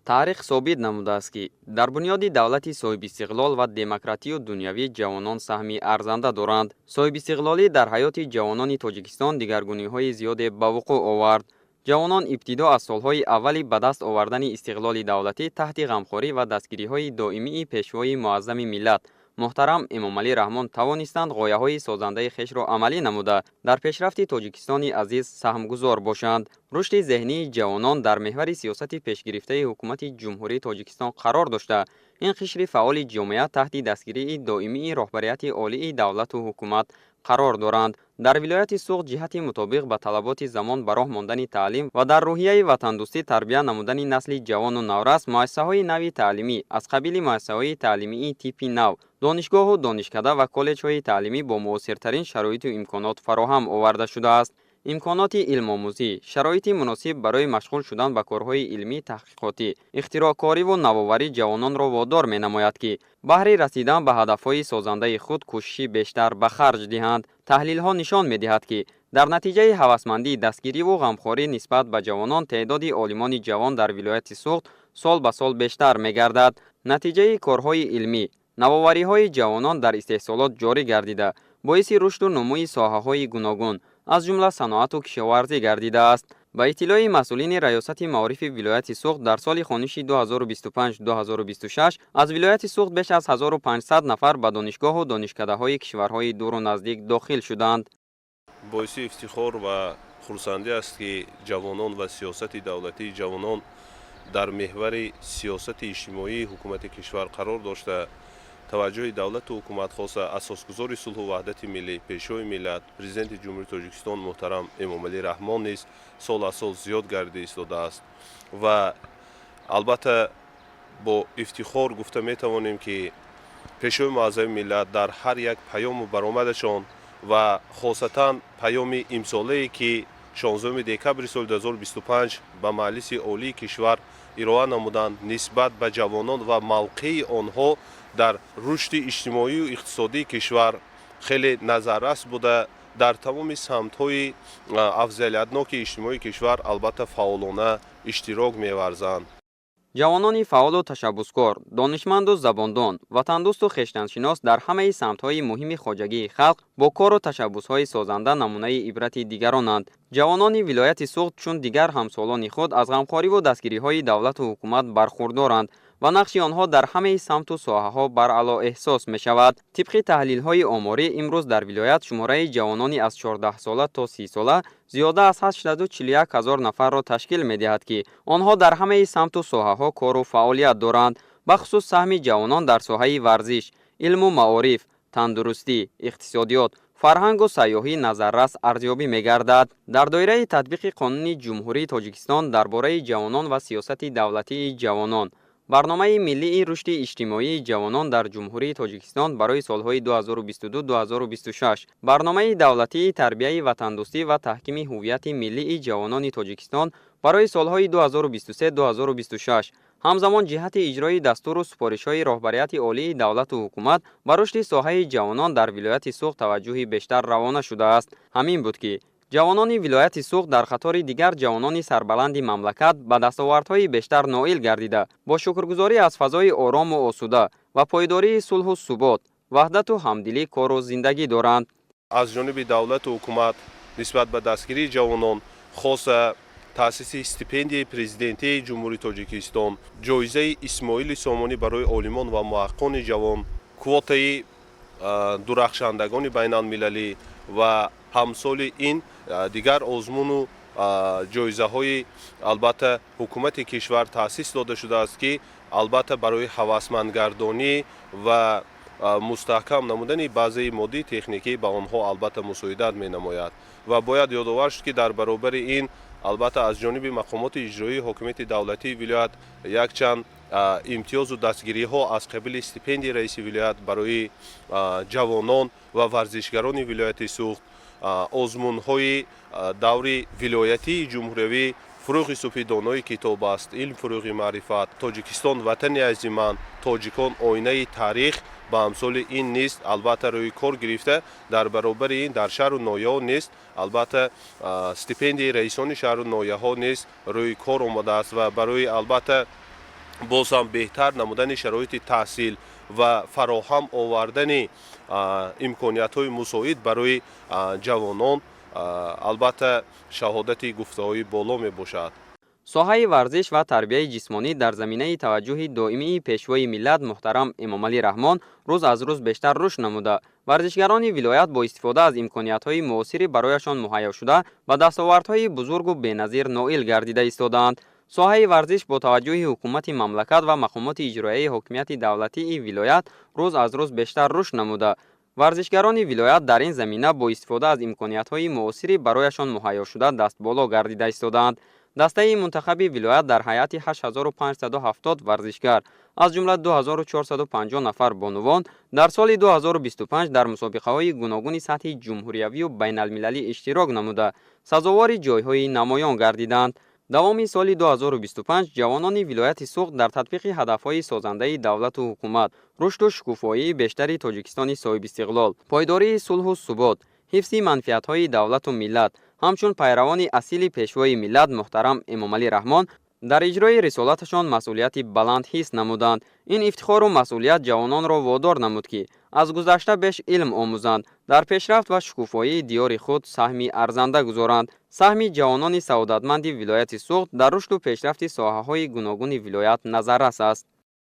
Таърих собит намудааст, ки дар бунёди давлати соҳибистиқлол ва демократию дунявӣ ҷавонон саҳми арзанда доранд. Соҳибистиқлолӣ дар ҳаёти ҷавонони Тоҷикистон дигаргуниҳои зиёде ба вуқӯъ овард. Ҷавонон ибтидо аз солҳои аввали ба даст овардани истиқлоли давлатӣ таҳти ғамхорӣ ва дастгириҳои доимии Пешвои муаззами миллат муҳтарам Эмомалӣ Раҳмон тавонистанд ғояҳои созандаи хешро амалӣ намуда, дар пешрафти Тоҷикистони азиз саҳмгузор бошанд. Рушди зеҳнии ҷавонон дар меҳвари сиёсати пешгирифтаи Ҳукумати Ҷумҳурии Тоҷикистон қарор дошта, ин қишри фаъоли ҷомеа таҳти дастгирии доимии роҳбарияти олии давлату ҳукумат қарор доранд. Дар вилояти Суғд ҷиҳати мутобиқ ба талаботи замон ба роҳ мондани таълим ва дар рӯҳияи ватандӯстӣ тарбия намудани насли ҷавону наврас, муассисаҳои нави таълимӣ аз қабили муассисаҳои таълимии типи нав, донишгоҳу донишкада ва коллеҷҳои таълимӣ бо муосиртарин шароиту имконот фароҳам оварда шудааст. Имконоти илмомӯзӣ, шароити муносиб барои машғул шудан ба корҳои илмӣ, таҳқиқотӣ, ихтироъкориву навоварӣ ҷавононро водор менамояд, ки баҳри расидан ба ҳадафҳои созандаи худ кӯшиши бештар ба харҷ диҳанд. Таҳлилҳо нишон медиҳад, ки дар натиҷаи ҳавасмандӣ, дастгириву ғамхорӣ нисбат ба ҷавонон теъдоди олимони ҷавон дар вилояти Суғд сол ба сол бештар мегардад. Натиҷаи корҳои илмӣ, навовариҳои ҷавонон дар истеҳсолот ҷорӣ гардида, боиси рушду нумӯи соҳаҳои гуногун, аз ҷумла саноату кишоварзӣ гардидааст. Ба иттилои масъулини Раёсати маорифи вилояти Суғд, дар соли хониши 2025-2026 аз вилояти Суғд беш аз 1500 нафар ба донишгоҳу донишкадаҳои кишварҳои дуру наздик дохил шуданд. Боиси ифтихор ва хурсандӣ аст, ки ҷавонон ва сиёсати давлатии ҷавонон дар меҳвари сиёсати иҷтимоии ҳукумати кишвар қарор дошта, таваҷҷӯҳи давлату ҳукумат, хоса асосгузори сулҳу ваҳдати миллӣ, Пешвои миллат, Президенти Ҷумҳурии Тоҷикистон муҳтарам Эмомалӣ Раҳмон низ сол аз сол зиёд гардида истодааст. Ва албатта, бо ифтихор гуфта метавонем, ки Пешвои муаззами миллат дар ҳар як паёму баромадашон ва хосатан паёми имсолае, ки 16 декабри соли 2025 ба Маҷлиси Олии кишвар ироа намуданд, нисбат ба ҷавонон ва мавқеи онҳо дар рушди иҷтимоию иқтисодии кишвар хеле назаррас буда, дар тамоми самтҳои афзалиятноки иҷтимоии кишвар албатта фаъолона иштирок меварзанд. Ҷавонони фаъолу ташаббускор, донишманду забондон, ватандӯсту хештаншинос дар ҳамаи самтҳои муҳими хоҷагии халқ бо кору ташаббусҳои созанда намунаи ибрати дигаронанд. Ҷавонони вилояти Суғд чун дигар ҳамсолони худ аз ғамхориву дастгириҳои давлату ҳукумат бархурдоранд ва нақши онҳо дар ҳамаи самту соҳаҳо баръало эҳсос мешавад. Тибқи таҳлилҳои оморӣ, имрӯз дар вилоят шумораи ҷавонони аз 14сола то 30сола зиёда аз 841 ҳазор нафарро ташкил медиҳад, ки онҳо дар ҳамаи самту соҳаҳо кору фаъолият доранд. Бахусус саҳми ҷавонон дар соҳаи варзиш, илму маориф, тандурустӣ, иқтисодиёт, фарҳангу сайёҳӣ назаррас арзёбӣ мегардад. Дар доираи татбиқи Қонуни Ҷумҳурии Тоҷикистон дар бораи ҷавонон ва сиёсати давлатии ҷавонон, Барномаи миллии рушди иҷтимоии ҷавонон дар Ҷумҳурии Тоҷикистон барои солҳои 2022-2026, Барномаи давлатии тарбияи ватандӯстӣ ва таҳкими ҳуввияти миллии ҷавонони Тоҷикистон барои солҳои 2023-2026, ҳамзамон ҷиҳати иҷрои дастуру супоришҳои роҳбарияти олии давлату ҳукумат ба рушди соҳаи ҷавонон дар вилояти Суғд таваҷҷӯҳи бештар равона шудааст. Ҳамин буд, ки ҷавонони вилояти Суғд дар қатори дигар ҷавонони сарбаланди мамлакат ба дастовардҳои бештар ноил гардида, бо шукргузорӣ аз фазои орому осуда ва пойдории сулҳу субот, ваҳдату ҳамдилӣ кору зиндагӣ доранд. Аз ҷониби давлату ҳукумат нисбат ба дастгирии ҷавонон, хоса таъсиси стипендияи Президентии Ҷумҳурии Тоҷикистон, ҷоизаи Исмоили Сомонӣ барои олимон ва муҳаққиқони ҷавон, квотаи дурахшандагони байналмилалӣ ва ҳамсоли ин дигар озмуну ҷоизаҳои албатта ҳукумати кишвар таъсис дода шудааст, ки албатта барои ҳавасмандгардонӣ ва мустаҳкам намудани базаи моддии техникӣ ба онҳо албатта мусоидат менамояд. Ва бояд ёдовар шуд, ки дар баробари ин албатта аз ҷониби мақомоти иҷроии ҳокимияти давлатии вилоят якчанд имтиёзу дастгириҳо аз қабили стипендияи раиси вилоят барои ҷавонон ва варзишгарони вилояти Суғд, озмунҳои даври вилоятии ҷумҳуриявӣ «Фурӯғи субҳи донои китоб аст», «Илм фурӯғи маърифат», «Тоҷикистон ватани азизи ман», «Тоҷикон оинаи таърих» ба амсоли ин низ албатта рӯи кор гирифта, дар баробари ин дар шаҳру ноҳияҳо низ албатта стипендияи раисони шаҳру ноҳияҳо низ рӯи кор омадааст ва барои албатта Боз ҳам беҳтар намудани шароити таҳсил ва фароҳам овардани имкониятҳои мусоид барои ҷавонон, албатта, шаҳодати гуфтаҳои боло мебошад. Соҳаи варзиш ва тарбияи ҷисмонӣ дар заминаи таваҷҷӯҳи доимии Пешвои миллат муҳтарам Эмомалӣ Раҳмон рӯз аз рӯз бештар рушд намуда, варзишгарони вилоят бо истифода аз имкониятҳои муосири барояшон муҳайё шуда ба дастовардҳои бузургу беназир ноил гардида истодаанд. Соҳаи варзиш бо таваҷҷӯҳи ҳукумати мамлакат ва мақомоти иҷроияи ҳокимияти давлатии вилоят рӯз аз рӯз бештар рушд намуда, варзишгарони вилоят дар ин замина бо истифода аз имкониятҳои муосири барояшон муҳайёшуда дастболо гардида истодаанд. Дастаи мунтахаби вилоят дар ҳайати 8570 варзишгар, аз ҷумла 2450 нафар бонувон, дар соли 2025 дар мусобиқаҳои гуногуни сатҳи ҷумҳуриявию байналмилалӣ иштирок намуда, сазовори ҷойҳои намоён гардиданд. Давоми соли 2025 ҷавонони вилояти Суғд дар татбиқи ҳадафҳои созандаи давлату ҳукумат, рушду шукуфоии бештари Тоҷикистони соҳибистиқлол, пойдории сулҳу субот, ҳифзи манфиатҳои давлату миллат, ҳамчун пайравони асили Пешвои миллат муҳтарам Эмомалӣ Раҳмон дар иҷрои рисолаташон масъулияти баланд ҳис намуданд. Ин ифтихору масъулият ҷавононро водор намуд, ки аз гузашта беш илм омӯзанд, дар пешрафт ва шукуфоии диёри худ саҳми арзанда гузоранд. Саҳми ҷавонони саодатманди вилояти Суғд дар рушду пешрафти соҳаҳои гуногуни вилоят назаррас аст.